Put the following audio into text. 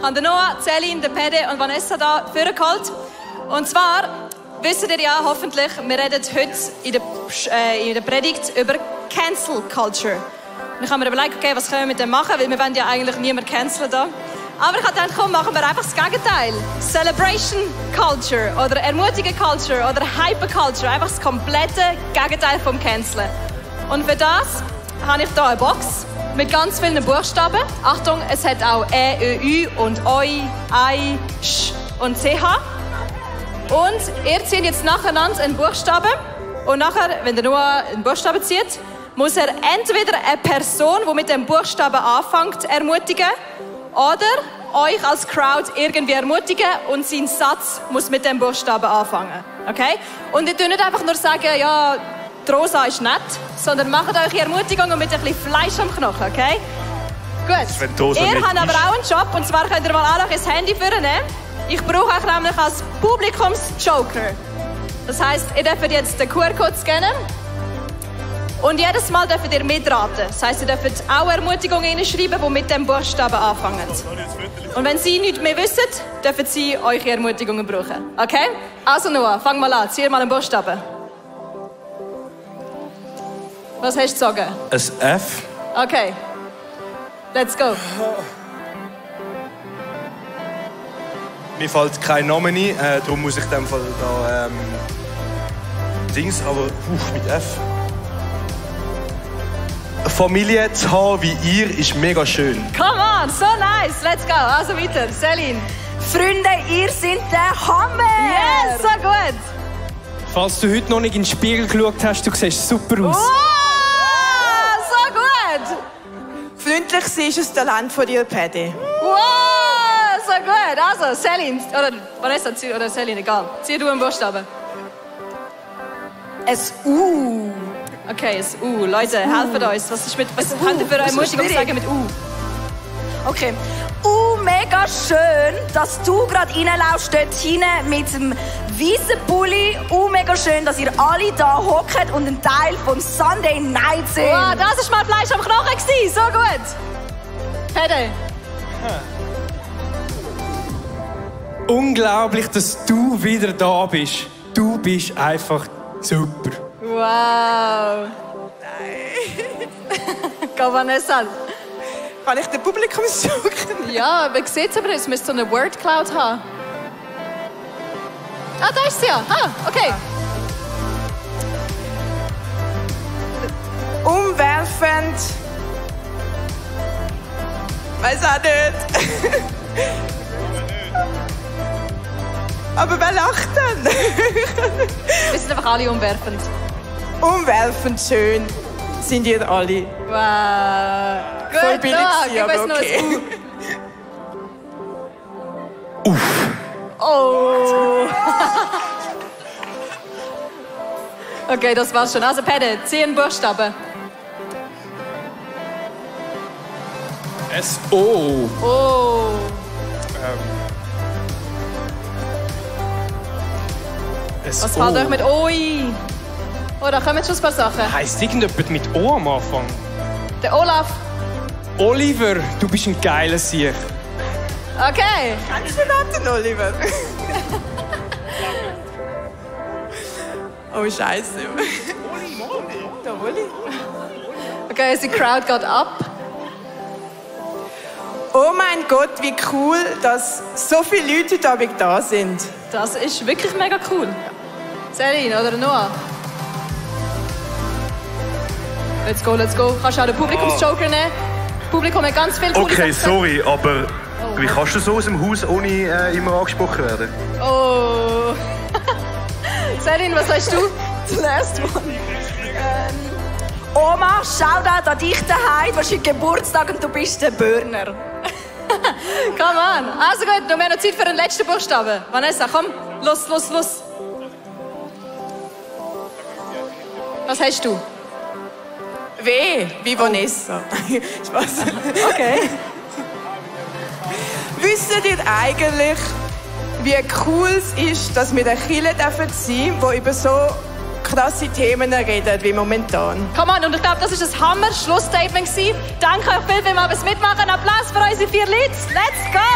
haben Noah, Celine, Pede und Vanessa da vorgeholt. Und zwar wisst ihr ja hoffentlich, wir reden heute in der Predigt über Cancel Culture. Und ich habe mir überlegt, okay, was können wir mit dem machen, weil wir wollen ja eigentlich niemanden canceln da. Aber ich habe gedacht, komm, machen wir einfach das Gegenteil. Celebration Culture oder ermutige Culture oder Hyper Culture. Einfach das komplette Gegenteil vom Canceln. Und für das habe ich hier eine Box mit ganz vielen Buchstaben. Achtung, es hat auch E, Ö, Ü und Oi, Ei, Sch und CH. Und ihr zieht jetzt nacheinander einen Buchstaben. Und nachher, wenn ihr nur einen Buchstaben zieht, muss er entweder eine Person, die mit dem Buchstaben anfängt, ermutigen, oder euch als Crowd irgendwie ermutigen und sein Satz muss mit dem Buchstaben anfangen. Okay? Und ihr dürft nicht einfach nur sagen, ja, die Rosa ist nett, sondern macht eure Ermutigungen mit ein bisschen Fleisch am Knochen, okay? Gut. Ihr habt aber auch einen Job, und zwar könnt ihr mal auch noch das Handy vornehmen. Ich brauche euch nämlich als Publikumsjoker. Das heisst, ihr dürft jetzt den QR-Code scannen. Und jedes Mal dürft ihr mitraten. Das heisst, ihr dürft auch Ermutigungen hineinschreiben, die mit dem Buchstaben anfangen. Und wenn Sie nichts mehr wissen, dürfen Sie eure Ermutigungen brauchen. Okay? Also Noah, fang mal an. Zieh mal einen Buchstaben. Was hast du zu sagen? Ein F. Okay. Let's go. Mir fällt kein Name ein, darum muss ich in dem Fall da Dings, aber mit F. Eine Familie zu haben wie ihr ist mega schön. Come on, so nice. Let's go. Also weiter. Celine. Freunde, ihr seid der Hammer! Yes, so gut. Falls du heute noch nicht in den Spiegel geschaut hast, du siehst super aus. Wow, so gut. Freundlich sein ist ein Talent von dir, Paddy. Wow, so gut. Also, Celine, oder Vanessa, oder Celine, egal. Zieh du einen Buchstaben. Ein U. Okay, ein U. Leute, helft uns. Was könnt ihr für eine Ermutigung sagen mit U? Okay. Mega schön, dass du gerade reinlaufst dort hinten mit dem weißen Pulli. Mega schön, dass ihr alle da hockt und ein Teil vom Sunday Night sind. Wow, das war mal Fleisch am Knochen gewesen. So gut. Pede. Unglaublich, dass du wieder da bist. Du bist einfach super. Wow. Nein. Go, Vanessa. Kann ich den Publikumsjoker? Ja, man sieht es aber, es müsste so eine Wordcloud haben. Ah, da ist sie ja. Ah, okay. Umwerfend. Weiß auch nicht. Aber wer lacht denn? Wir sind einfach alle umwerfend. Umwerfend schön sind ihr alle. Wow. Voll Gut, billig da, gewesen, gib uns aber noch okay. ein U. Oh. Okay, das war's schon. Also, Pede, 10 Buchstaben. S-O. Oh. Was fällt euch mit Oi? Oh, da kommen schon ein paar Sachen. Heisst irgendjemand mit O am Anfang? Der Olaf. Oliver, du bist ein geiler Sieg. Okay. Kannst du den Oliver? Oh, Scheiße. Der Oli. Okay, die Crowd geht ab. Oh mein Gott, wie cool, dass so viele Leute heute Abend da sind. Das ist wirklich mega cool. Celine oder Noah? Let's go, let's go. Kannst du auch den Publikumsjoker nehmen? Das Publikum hat ganz viel coole Okay, Sachen. sorry, aber wie kannst du so aus dem Haus ohne immer angesprochen werden? Oh. Celine, was sagst du? Zuerst mal. Oma, Shoutout an dich daheim. Du hast heute Geburtstag und du bist der Burner. Come on. Also gut, wir haben noch Zeit für den letzten Buchstaben. Vanessa, komm. Los, los, los. Was hast du? W, wie Vanessa. Spaß. Okay. Wisst ihr eigentlich, wie cool es ist, dass wir eine Kirche sein dürfen, die über so krasse Themen reden wie momentan? Come on, und ich glaube, das war ein Hammer-Schlussstatement. Danke euch vielmals fürs Mitmachen. Applaus für unsere 4 Leute. Let's go!